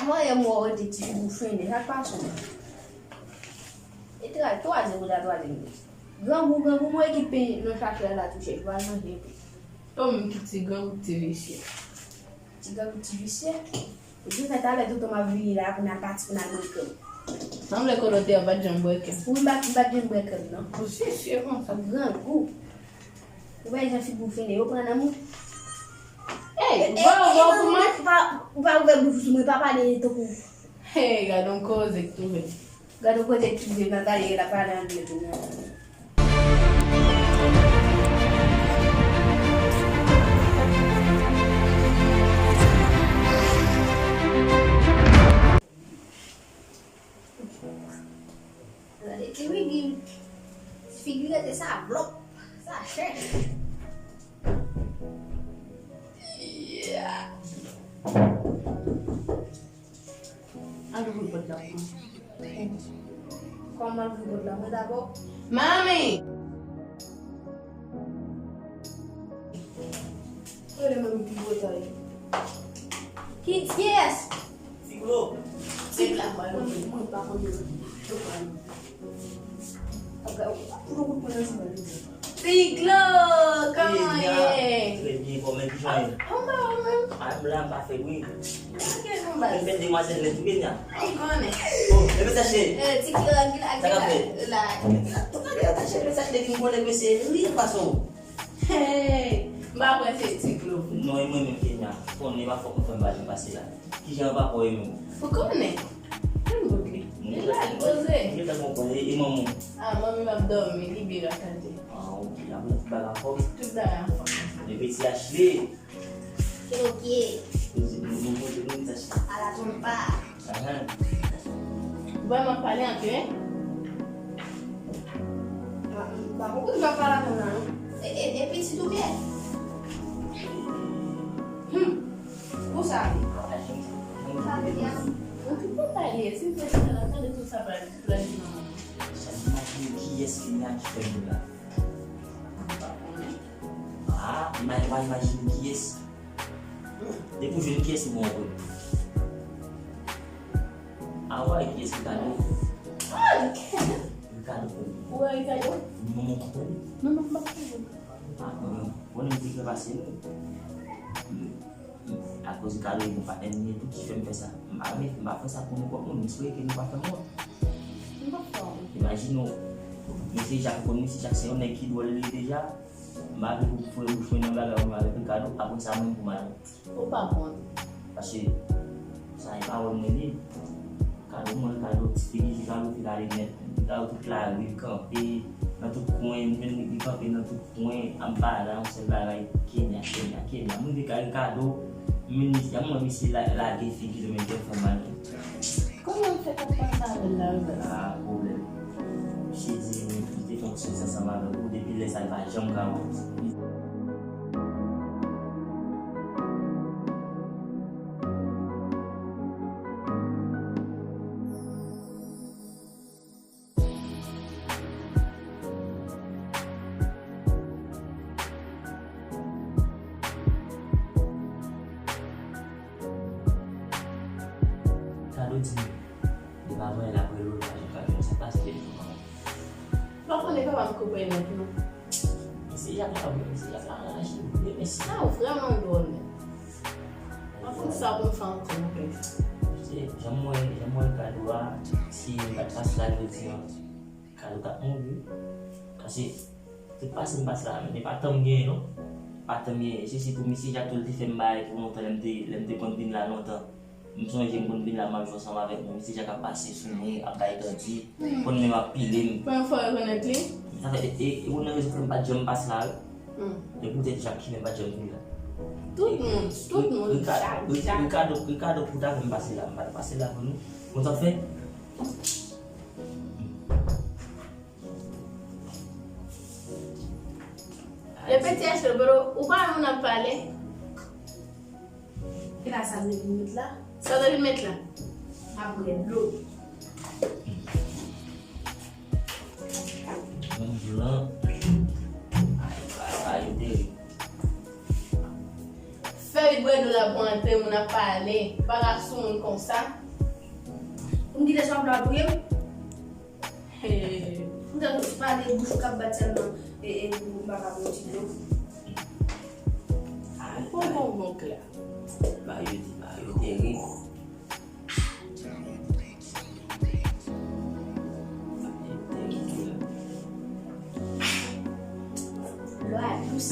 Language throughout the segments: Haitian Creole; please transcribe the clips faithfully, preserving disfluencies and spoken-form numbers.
Mwen, mwen, mwen, ti figou fennen, sa k pase w? E twa, twa zewo la, twa zewo. Grangou, grangou, mwen ki pen nan chache a la tou chèch, pral manje epi. Ou menm ki ti grangou, ti visye. Ti grangou, ti visye. Epi fè talè tonton m ap vini la pou n al pati pou n al bwè krèm. Sanble Kolonte a pa t janm bwè krèm. Wi, m pa, m pa t janm bwè krèm, non. Ou visye konsa. Grangou. Ou wè jan figi w fennen, yo pran nan mou. Ey, vò, vò, kouman? Ou pa, ou pa ouvè bouch ou sou mwen, pa pale tankou. Hey, gade yon koze k twouve. Gade yon koze k twouve, m ap gade l ap pale anglè tou nan. Gade ki figi. Figi rete sa vlòp, sa chèch. Yeah. Al ouvri pòt la pou mwen. Kòman al ouvri pòt la? Mwen dabò. Mami! Rele manmi pi gwo sa ye. Ki, kiyès? Ti Glo. Ti Glo. Mwen, mwen pa konn yo. Yo pa konn. Ap gade, ap gade, ap gade. Ti Glo, kòman w ye? Trè byen, kòman, kijan w ye? Anba w menm. A, m la, m pa fè bri. Ok, anba. M fè demwazèl nèt wi, Kenya. Ou konnen. Oh, e mesaj cheri. Eh, Ti Glo, la, la, la, la. Tou gade, mesaj cheri, depi m konnen mesye, wi, fason. Hey, m pa kwè se Ti Glo. Non, e mwen menm Kenya. Konnen pa fòk mwen fè m pa jan pase la. Kijan papa w ye menm? Ou konnen. Ann koute li. Li la, li poze. Li ta konprann, e, e manman w? Ah, manmi m ap dòmi, li byen rakate. Ah, ok. Apre tout bagay anfòm? Tout bagay anfòm. E piti Ashley? Kilo kye. Nou, nou, nou, nou, nou, nou, ala tonpa. Ahan. Ou pa m ap pale anpil, en? Ah, m pa konprann sa w pale konsa, non. E, e, e pitit ou byen? Hmm. Pou sa ale. Pou sa ale, ya. Ou tout pou pale, si se sa, tande tout sa pale, tout la di manman. Sa imajine kiyès ki la ki fè moun la. M pa konnen. Ah, ima-, ou pa imajine kiyès. Depi w jwenn kiyès, ou bon vre. A, ou pa wè kiyès Ricardo? Ah, Ricardo. Ou wè Ricardo? Manman w pa konnen? Manman m pa konnen. Ah, manman. Bon, m te fè pase nou. Akoz Ricardo e bon patnè m ye tou ki fè m fè sa. M pa, m pa fè sa pou nenpòt moun, m espere ke nou pa fè m wont. M pa fè w wont. Imajine w, mesye Jak konn, mesye Jak se yon nèg ki dwòl li deja. M pa vle pou foure bouch mwen nan bagay ou menm avèk Ricardo, apre sa mwen pou m ale. Ou pa konn. Paske sa e pawòl mwen li. Ricardo mwen, Ricardo ti figi, Ricardo figi ale nèt. Ricardo tout lari, li kanpe nan tout kwen, m jwenn li, li kanpe nan tout kwen, ap pale yon sèl bagay, Kenya, Kenya, Kenya. Mwen vin ka Ricardo, minis, ya mwen misye la, lage figi li, men fè mal. Kòman w fè konprann sa avè l la, Robert? Ah, pwoblèm. Misye di li te fè yon sèks ansanm avèk ou, depi lè sa, li pa janm ka wè w. Kado di m, li pa manyen l ap rele w, li pa janm ka jwenn w, sa k pase telefòn nan men w? Ou pa konnen papa m koupe nèt non. Mesye Jak la, mesye Jak la anraje m vre, mesye. Sa w vrèman dwòl nèt. Mwen konn sa pou m fè ankò, monchè. Se jan mwen, jan mwen Kado a, si m pa t pase la jodi a, Kado t ap mouri. Paske tout pase m pase la, men pa tan m genyen non. Pa tan m genyen. Se sitou misye Jak tou l te fè m bagay pou lontan, lè m te, lè m te konn vin la lontan. M sonje m konn vin la, m ap jwe ansanm avèk mwen. Misye Jak ap pase sou mwen, ap bay tandi. Konn menm ap pile m. Premye fwa w rekonèt li? Sa fè, e, e, e, ou nan rezon fè m pa t janm pase la, wi. Hmm. E poutèt Jak ki fè m pa t janm vin la. Tout moun, tout moun, Ricardo, Jak, Jak. Ricardo, Ricardo pou ta fè m pase la, m pa t pase la pou nou. Konn sa w fè? Repete, Ashley, bro, ou pa wè moun ap pale? E la sa m vin met la. Sa w te vin met la? Apre dlo. Yon blan. Ay, ay, ay, yo teri. Fè Bwè dlo la pou antre, moun ap pale. Ou pa ka sou moun konsa. Pou m kite sa w ap la touye m? Hey. M tankou pale bouch ou k ap bat sèlman. E, e, pou m pa ka pran ti dlo. Ay, bon, bon, bon, klè. Ba yo di, ba yo terib. Lwa dous.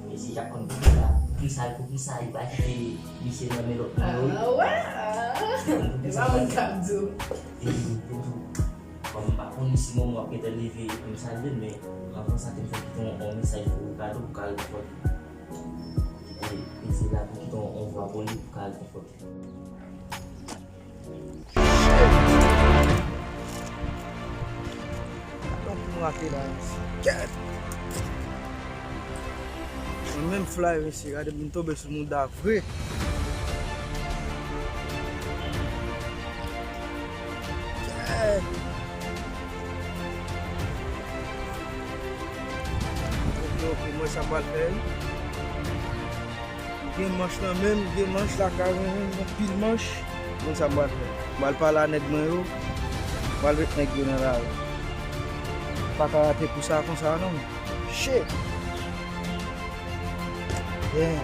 Mesye Jack konn konn sa. Pou kisa, pou kisa li pa kite misye nan men lòt moun yo? Ah, wè, ah. E pa moun k ap di w. Kòm m pa konn si manman w ap gentan leve pou m salye l, men anvan sa, te m fè kite yon, yon mesaj pou Ricardo pou ka rekonfòte l. Kite, kite la pou kite yon, yon vwa pou li pou ka rekonfòte l. Atann pou m rate la, mesye. Kèt! Mwen menm fly, mesye, gade m tonbe sou mouda vre. Kèt! Ok, ok, mwen sa m pral fè. M gen manch nan men m, m gen manch lakay mwen menm, m gen pil manch. Konn sa m pral fè. M pral pale a nèg mwen yo, m pral met nèg yo nan lari. Pa ka rate kou sa konsa non. Shit! Damn.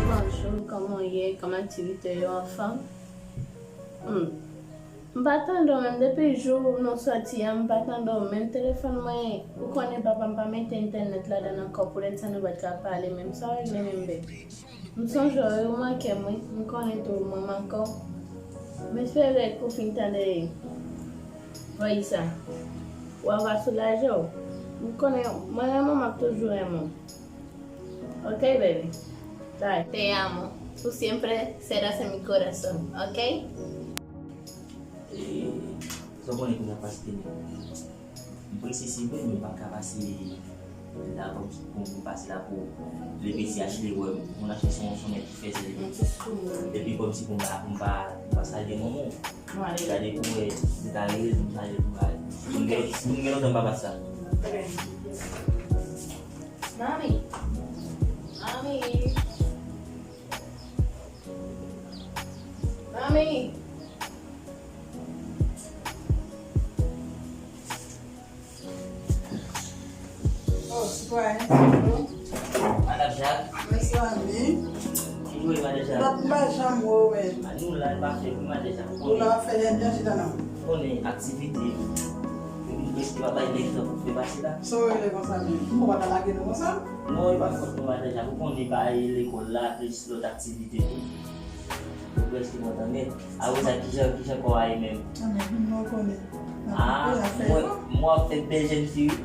Bonjou, kòman w ye? Kòman aktivite yo, anfòm? Hmm. M pa tande w menm depi jou nou sòti a, m pa tande w menm. Telefòn mwen, ou konnen papa m pa mete entènèt ladan l ankò, poutèt sa nou pa t ka pale menm. Sa w regle menm, baby? M sonje w wi, ou manke m wi. M konnen tou ou manke w. M espere ke w fin tande vwayisa. Ou ava soulaje w. M konnen mwen renmen w, m ap toujou renmen w. Ok, baby. Bye. Te amo. Tú siempre serás en mi corazón, ok? E, sa w konnen kounye a pase demen. M prese se vre, men m pa ka pase la pou, pou, pou pase la pou le petit Ashley wè m. Moun Ashley se yon, se yon nèg ki fè sèl li. Epi kòmsi pou m pa, pou m pa, pou m pa salye manman w. Gade pou wè, se ta rele pou m salye l pou m pa, pou m gen, pou m gen lontan m pa pase la. Mami. Mami. Mami. Oh, sitwayen, bonjou. Madan Jak. Mèsi, zanmi. Kijan w ye, Madan Jak? M pa, m pa janm wè w menm. A nou la, n pa fè pou Madan Jak. Ou la, w ap fè lè byen chita nan. Konnen aktivite. Epi nou prèske pa bay nèg tan pou fè pase la. Sa w rele konsa menm? M pa ta lage nou konsa? Non, e pa fòt nou, Madan Jak. Ou konnen bay lekòl la, plis lòt aktivite tou. Ou prèske kontan, men apre sa, kijan, kijan kò a ye menm? Ah, men nou konnen. Ah, mwen, mwen ap fè bèl jèn fi, wi.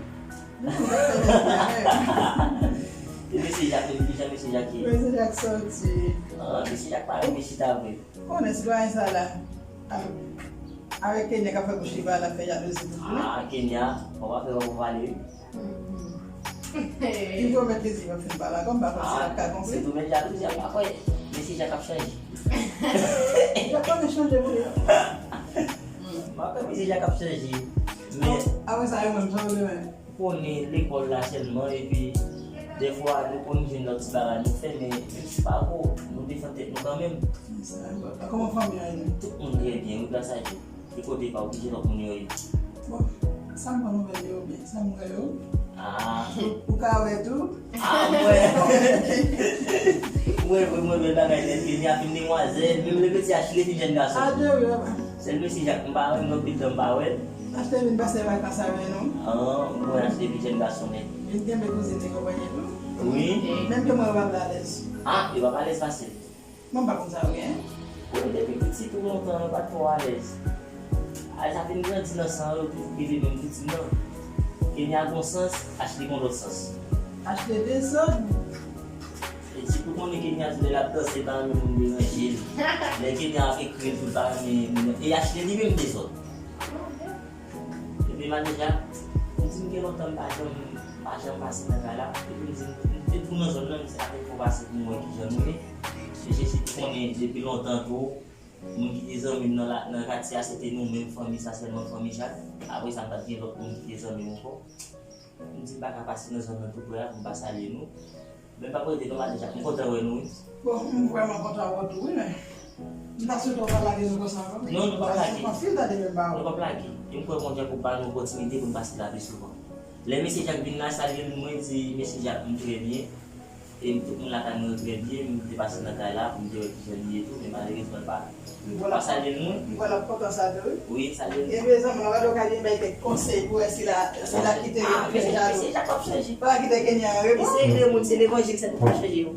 E mesye Jak menm, kijan mesye Jak ye? Mesye Jak sòti. Ah, mesye Jak pa renmen chita vre. Konnen sitwayen sa la. Avèk Kenya k ap fè bouch li pale, l ap fè jalouzi toujou. Ah, Kenya, fò w pa fè w pale, wi. Li pwomèt li di l ap fin pale ankò, m pa kwè si l ap ka konprann. Se tou mèt jalouzi, a pa kwè. Mesye Jak ap chanje. Li pa konnen chanje vre. M pa kwè mesye Jak ap chanje. Men apre sa, yo menm, jan yo demen. Konnen lekòl la sèlman, epi dèfwa nou konn jwenn lòt ti bagay nou fè, men menm si pa gwo, nou defann tèt nou kanmenm. Kòman fanmi an ye? Tout moun trè byen, wi, gras a Dye. E kote pa w, kijan lòt moun yo ye? Bon, sa m pran nouvèl yo byen, sa m wè yo. Ah. Ou ka wè tou? Ah, m wè. M wè, m wè, m wè bèl bagay nèt, Kenya fin demwazèl, menm le petit Ashley fin jèn gason. Adye wi, papa. Sèl mesye Jak m pa wè, m gen anpil tan m pa wè l. Ashley vin pase vakans avè nou. Ah, m wè Ashley vin jèn gason nèt. Vin kenbe kouzin li konpanye tou. Wi. Menm ke mwen, yo pa vle alèz. Ah, yo pa alèz pase l. Mwen pa konn sa yo gen. Wi, depi pitit ou lontan, yo pa twò alèz. Ay, sa vin grandi nan san yo, toujou kenbe menm ritm nan. Kenya gon sans, Ashley gon lòt sans. Ashley desann. E ti pou konnen Kenya tou lè l ap danse, pa renmen moun deranje l. Lè Kenya ap ekri l tou, l pa renmen moun. E Ashley li menm dezòd. Epi Madan Jak, m di m gen lontan m pa janm, m Pa janm pase nan kay la. Epi m di, m te tou nan zòn nan, m di, "A, fò pase pou m wè kijan nou ye." Mesye Sid konnen depi lontan tou, moun ki te zanmi m nan la, nan katye a, se te nou menm fanmi sa, sèlman fanmi Jak. Apre sa, m pa t gen lòt moun ki te zanmi m ankò. M di, "M pa ka pase nan zòn nan tou prè a pou m pa salye nou." Men m p ap rete non, Madan Jak, m kontan wè nou, wi. Bon, m vrèman kontan wè w tou, wi, men m ta swete w pa lage nou konsa ankò, wi. Non, nou p ap lage. Paske m anvi tande menm ba ou. Nou p ap lage. E m kwè Bondye ap ba nou opòtinite pou n pase la pi souvan. Lè mesye Jak vin la, salye l pou mwen, di, "Mesye Jak, m trè byen." E m, tout moun lakay mwen yo trè byen, m te pase nan kay la pou m te wè kijan li ye tou, men malerezman, l pa, l pa salye l, non. M kwè l ap kontan sa tou, wi. Wi, salye l. E mezanmi, w a gade w ka gen bay kèk konsèy pou wè si l a, si l a kite mesye Jak ap chanje. Pa kite Kenya reponn. Se de moun, se levanjil sèlman k ap chanje yo.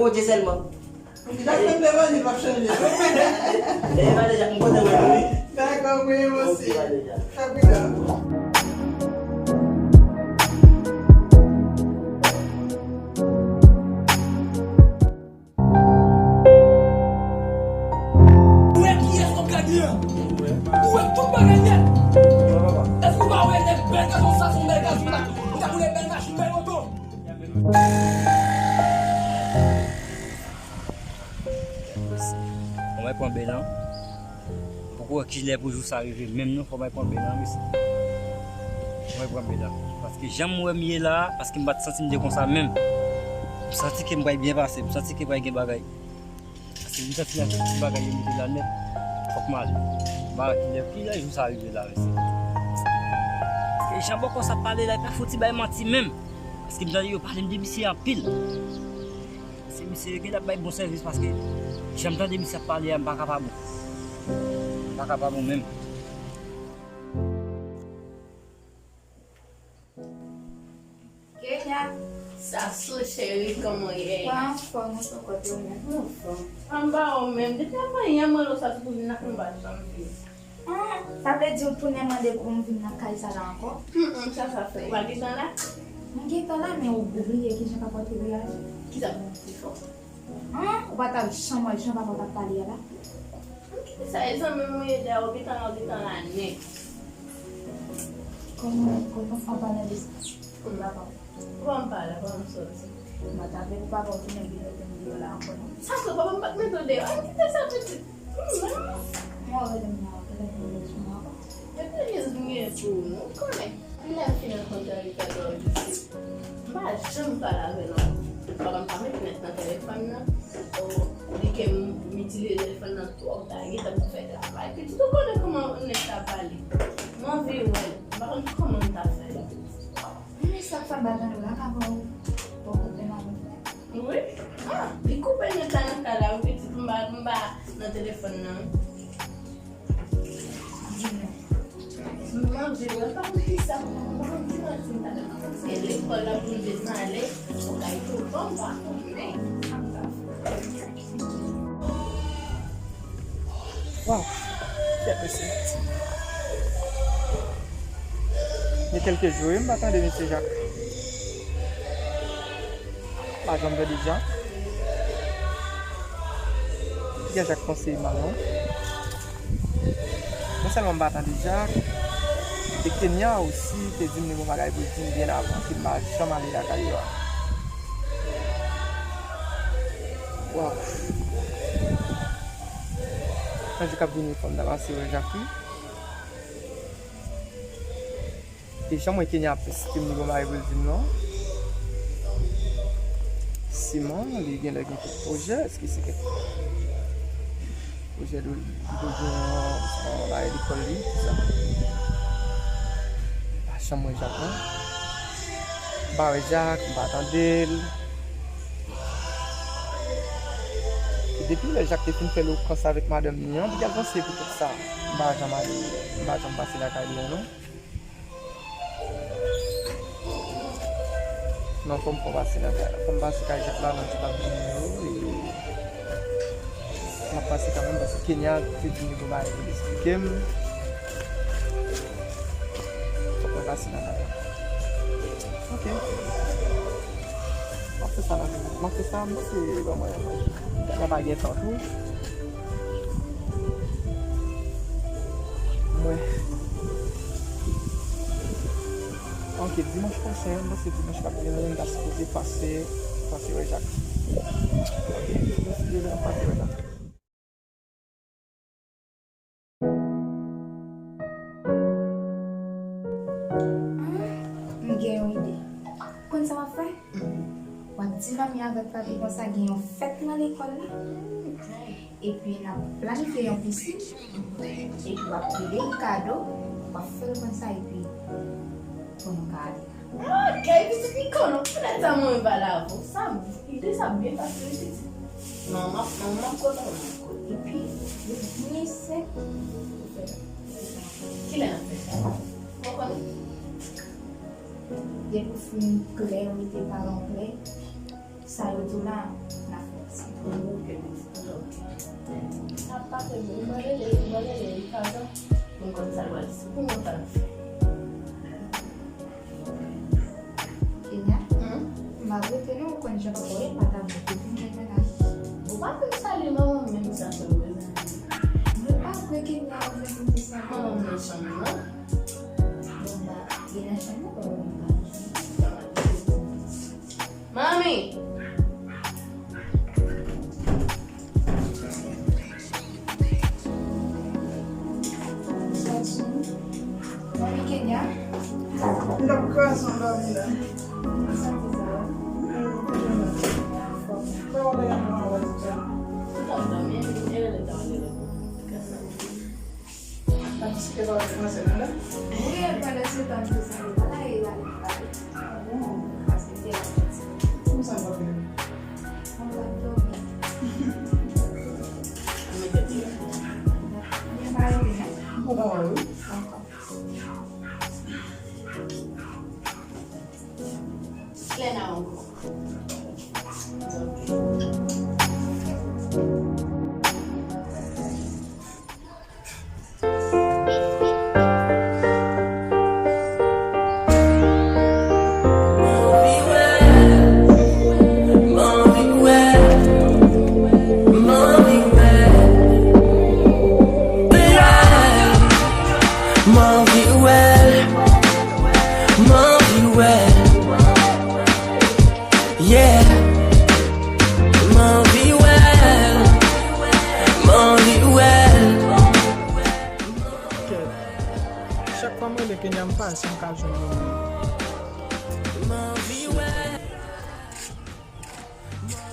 Bondye sèlman. Dak menm levanjil p ap chanje. E pa deja, m kontan wè nou, wi. Dakò, mwen osi. Fè pridan. Ou wè kiyès w ap gade a? Ou wè tout bagay nèt? Èske w pa wè nèg bèl gason sa, se yon bèl gason la? Ou ta koule bèl machin, bèl oto. Fò mwen pran bèl lan. Poko wè kilè pou jou sa rive menm non, fò mwen pran bèl lan, mesye. Fò mwen pran bèl lan. Paske jan m wè m ye la, paske m pa t santi m te konsa menm. M santi ke m pral byen pase, m santi ke pral gen bagay. Paske m santi nan tout ti bagay yo mete la nèt. Fòk m ale. M pa wè kilè, kilè jou sa rive la, mesye. Paske jan bòkò sa pale la, li pa fouti bay manti menm. Paske m tande yo pale m de misye anpil. Se misye yo genlè ap bay bon sèvis paske jan m tande misye ap pale a, m pa ka pa bon. M pa ka pa bon menm. Kenya. Sasou cheri, kòman w ye? Mwen anfòm, ou sou kote w menm? Anfòm. Anba w menm. Depi avan yè m rele w Sasou pou vin la, m pa janm vin. Ah, sa vle di ou tounen mande pou m vin nan kay sa la ankò? Hum, hum, sa sa fè? Ou pa gentan la? M gentan la, men ou, ou bliye kijan papa w te reyaji? Kisa pou m te fè? Ah, ou pa t ap janm wè jan papa w t ap pale a la? Hum, kisa e zanmi m ou ye dayè, ou gentan la, ou gentan la nèt. Kòman, kòman an palan de sa? Hum, papa w. Bon, m pa la, bon, m soti. M pa t ap vle pou papa w tounen vin mete m deyò la ankò, non. Sa fè papa m pa t mete w deyò? Al kite sa, pitit. Hum, non. Mwen rele m nan, rele m nan sou mwen ankò. Epi, Liz, m gen pou ou, non, ou konnen. Lè m fin rankontre avèk Ricardo isit, m pa janm pale avè l ankò. Papa m pa met nèt nan telefòn nan. Oh, li ke m itilize telefòn nan twòp, ta gentan pou fè travay. Pitit, ou konnen kòman nèg sa pale. M anvi wè l. M pa konn kòman m ta fè. Men sa k fè m pa tande w la, ka fè w, w koupe m avè w. Wi. Ah, li koupe nèt la nan kay la, wi, pitit, m pa, m pa nan telefòn nan. Di non. M anvi wè, pa konn kisa, m pa konn ki manti m ta fè. Se lekòl la pou m te pale, ou kay tou bon, m pa konnen. Waw, kèt mesye. Gen kèlke jou wi, m pa tande mesye Jak. M pa janm tande Jak. Gen Jak konseye m non. Non sèlman m pa tande Jak, e Kenya osi te di m li gon bagay pou l di m byen avan, ke m pa janm ale lakay yo a. Waw. Nan jou k ap vini, fò m ta pase wè Jak wi. E jan m wè Kenya ap pèsiste m, li gon bagay pou l di m non. Siman, li genlè gen kèk pwojè, èske se kèk pwojè li, li dwe gen yon, yon bagay lekòl li, kisa? M pa janm wè Jak non. M pa wè Jak, m pa tande l. E depi lè Jak te fin fè lokans avèk madanm li an, pou l al panse pou kèk sa, m pa janm ale, m pa janm pase lakay li an non. Non, fò m, fò m pase nan kay la. Fò m pase kay Jak la nan ti pap vini yo. E m ap pase kanmenm paske Kenya te di m yon bagay pou l esplike m. Fò m pase nan kay la. Ok. M ap fè sa nan, m ap fè sa, m panse bon mwen, mwen pa gen tan tou. Mwen. Ok, dimanch pwochen, m panse dimanch k ap vini, n ta sipoze pase, pase wè Jak. Ok, nou sipoze pase wè Jak. Ah, m gen yon ide. Konn sa w ap fè? W ap di manmi avèk papi konsa gen yon fèt nan lekòl la. Epi n ap planifye yon pisin. Epi w ap rele Ricardo, w ap fè l konn sa epi pou nou ka ale. Ok, pitit li konnen, poutèt sa mwen pale avè w. Sa, ide sa byen pase wi pitit. Non, m ap, non, m ap kontan, m ap kontan. Epi, yo byen sèk. Kilè n ap fè sa? Ou konnen? Depi w fin klè, w mete paran w klè. Sa yo di w la, n ap fè ti. Sa pa te bon. Mwen rele, mwen rele Ricardo. Mwen konn sa l pral di. Pou mwen sa l fè. Kenya? Hmm? M ap rete non, ou konn jan papa w ye, pa ta bon pou mwen mennaj. Ou pa konn sa li non, menm sa se ou bezwen. Mwen pa kwè Kenya bezwen konte sa. Manman nan chanm non. Bon, ba, li nan chanm nan, pa wè m pa. Manmi! Manmi Kenya? M t ap kraze yon dòmi la. Sa ki sa? Sa w te gen nan? Sa w te gen nan? Ou t ap dòmi, e lè ta w te lè. N ap diskite pawòl fransè nan la. Wi, pandan se tan ke sa yo pa la, e la li pale. Ah bon? Paske te la pati. Kòman sa va fè? Mwen pa dòmi. Mwen pa dòmi. Mwen pa dòmi. Ankò. Lena ankò. M anvi wè l, m anvi wè l, m anvi wè l. Yeah. M anvi wè l, m anvi wè l. Kèt. Chak fwa m rele Kenya, m pa janm ka jwenn li. M anvi wè l.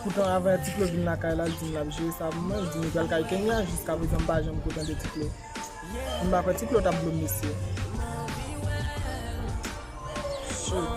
Poutan, avan Ti Klo vin lakay la, l di m l ap jere sa pou mwen, l di m li pral kay Kenya, jiskaprezan m pa janm ko tande Ti Klo. M pa kwè Ti Klo t ap dlo mesye. Shit.